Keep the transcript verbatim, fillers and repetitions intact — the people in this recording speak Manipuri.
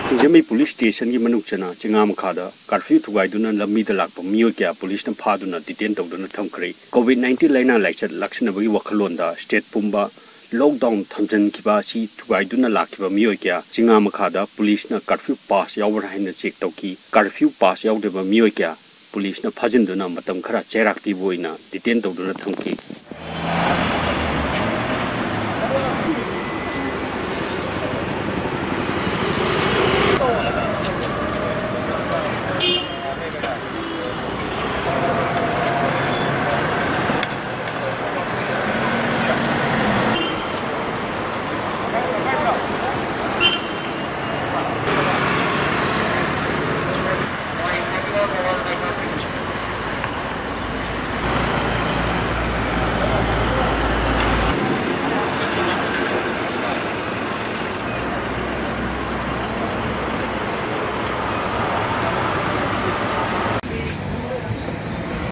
ꯁꯤꯡꯖꯃꯩ ꯄꯨꯂꯤꯁ ꯁ꯭ꯇꯦꯁꯟꯒꯤ ꯃꯅꯨꯡ ꯆꯟꯅ ꯆꯤꯉꯥ ꯃꯈꯥꯗ ꯀꯥꯔꯐ꯭ꯌꯨ ꯊꯨꯒꯥꯏꯗꯨꯅ ꯂꯝꯕꯤꯗ ꯂꯥꯛꯄ ꯃꯤꯑꯣꯏ ꯀꯌꯥ ꯄꯨꯂꯤꯁꯅ ꯐꯥꯗꯨꯅ ꯗꯤꯇꯦꯟ ꯇꯧꯗꯨꯅ ꯊꯝꯈ꯭ꯔꯦ꯫ ꯀꯣꯚꯤꯗ ꯅꯥꯏꯟꯇꯤꯟ ꯂꯥꯏꯅꯥ ꯂꯥꯏꯆꯠ ꯂꯥꯛꯁꯤꯟꯅꯕꯒꯤ ꯋꯥꯈꯜꯂꯣꯟꯗ ꯁ꯭ꯇꯦꯠ ꯄꯨꯝꯕ ꯂꯣꯛꯗꯥꯎꯟ ꯊꯝꯖꯤꯟꯈꯤꯕ ꯑꯁꯤ ꯊꯨꯒꯥꯏꯗꯨꯅ ꯂꯥꯛꯈꯤꯕ ꯃꯤꯑꯣꯏ ꯀꯌꯥ ꯆꯤꯉꯥ ꯃꯈꯥꯗ ꯄꯨꯂꯤꯁꯅ ꯀꯥꯔꯐ꯭ꯌꯨ ꯄꯥꯁ ꯌꯥꯎꯕ꯭ꯔꯥ ꯍꯥꯏꯅ ꯆꯦꯛ ꯇꯧꯈꯤ꯫ ꯀꯥꯔꯐ꯭ꯌꯨ ꯄꯥꯁ ꯌꯥꯎꯗꯕ ꯃꯤꯑꯣꯏ ꯀꯌꯥ ꯄꯨꯂꯤꯁꯅ ꯐꯥꯖꯤꯟꯗꯨꯅ ꯃꯇꯝ ꯈꯔ ꯆꯩꯔꯥꯛ ꯄꯤꯕ ꯑꯣꯏꯅ ꯗꯤꯇꯦꯟ ꯇꯧꯗꯨꯅ ꯊꯝꯈꯤ꯫